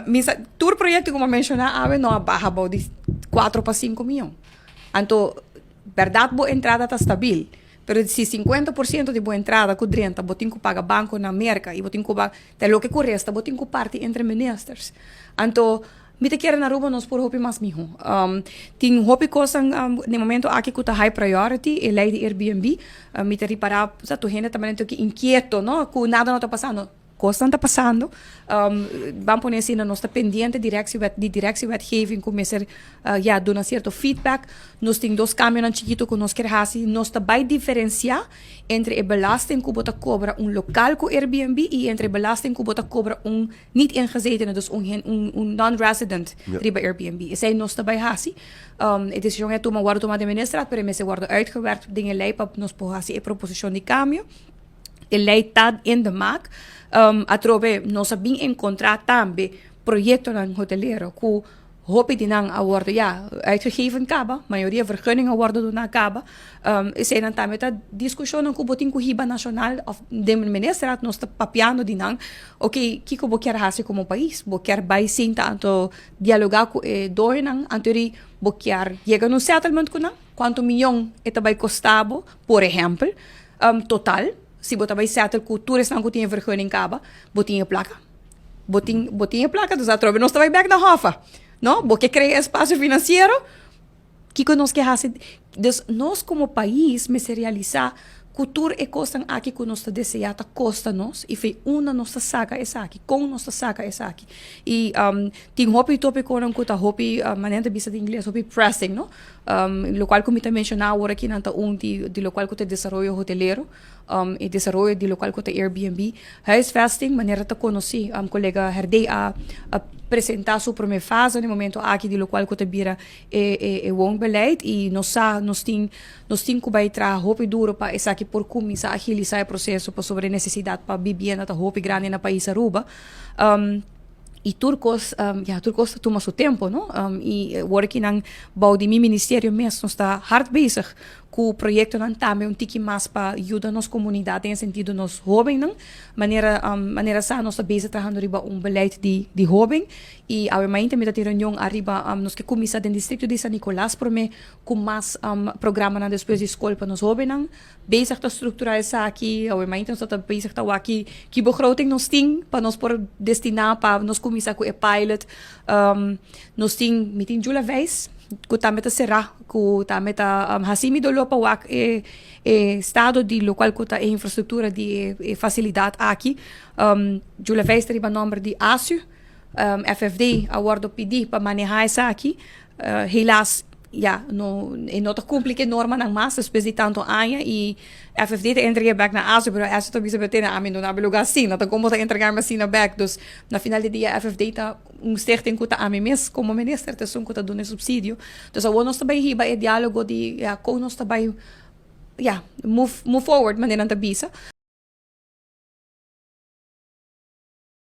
Mi sa, tur proyecto cu mi a menciona awe no a baha bou di 4 pa 5 miyon. Anto, berdad bo entrada ta stabil. Pero si 50% di bo entrada cu drenta, bo tin cu paga banco na Merca y bo tin cu paga, te loke cu resta, bo tin cu parti entre ministers. Anto, mi ta kere na Aruba nos por hopi mas miho. Tin hopi cos na momento aki cu ta high priority, e ley di Airbnb. Mi ta ripara, sa, tur hende tambe ta inquieto, no? Cu nada no ta pasando. Cos ta pasando. Ban pone asina, nos ta pendiente directiewet, di directiewetgeving cu mester ja, duna cierto feedback. Nos tin dos cambio chikito cu nos kier haci. Nos ta bay diferencia entre e belasting cu bo ta cobra un local cu Airbnb y entre e belasting cu bo ta cobra un niet ingezetene, dus un non-resident riba Airbnb. Esey nos ta bay haci. E decision a tuma wordo tuma den ministerraad, pero mester wordo uitgewerkt den e ley pa nos por haci e proposicion di cambio. E ley ta in de maak. Atrobe nos a bin encontra tambe proyectonan hotelero cu hopi di nan a wordo ja uitgegeven caba, mayoria vergunning a wordo duna caba. Esey tambe ta discusion cu bo tin cu hiba nacional of den ministerraad nos ta papiando di nan, ok, kico bo kier haci como pais? Bo kier bay sinta anto dialoga cu e doñonan, anto ri bo kier yega na un settlement cu nan? Cuanto miyon e ta bay costa bo, por ehempel, total, si bo ta bay settle cu tur esnan cu tin vergunning caba, bo tin e placa? Bo tin e placa? Dus atrobe nos ta bay back na HOFA. No? Bo kier crea espacio financiero? Kico nos kier haci? Dus nos como pais mester realisa cu tur e cosnan aki cu nos ta desea ta costa nos y fo'i unda nos ta saca esaki, con nos ta saca esaki. Y tin hopi topiconan cu ta hopi, manera ta bisa di ingles, hopi pressing, no? Locual cu mi ta menciona awor aki nan ta un di locual cu ta desaroyo hotelero, e desaroyo di locual cu ta Airbnb. Huisvesting, manera ta conoci, colega Herdé a presenta su prome fase na momento aki di locual cu ta bira e woonbeleid y nos sa nos tin cu bay traha hopi duro pa esaki por cuminsa agilisa e proceso pasobra e necesidad pa vivienda ta hopi grandi na pais Aruba. Y tur cos, ja, tur cos ta tuma su tempo, no? Y awor aki nan bou di mi ministerio mes nos ta hard bezig cu proyectonan tambe un tiki mas pa yuda nos comunidad den sentido nos hobennan. Manera sa nos ta bezig trahando riba un beleid di hoben y awe mainta mi ta tin reunion ariba nos ke cuminsa den distrito di San Nicolas prome cu mas programanan despues di scol pa nos hobennan. Bezig ta structura esaki, awe mainta nos ta bezig ta wak ki begroting nos tin pa nos por destina pa nos cuminsa cu e pilot. Nos tin, mi tin Jula Wijs, cu tambe ta cera, cu tambe ta haci mi dolor pa wak e estado di locual cu ta e infrastructura di e facilidad aki. Jula Wijs ta riba nomber di ASU, FFD a wordo pidi pa maneha esaki. Helaas, ja, no, e no ta cumpli cu e normanan mas despues di tanto aña y FFD ta entrega back na ASU, pero ASU ta bisa betene ami no na lugar asina, ta como ta entrega mi asina back. Dus na final di dia FFD ta un stichting cu ta ami mes como minister ta esun cu ta duna subsidio. Dus awor nos ta bay hiba e dialogo di, ja, con nos ta bay, ja, move forward, manera nan ta bisa.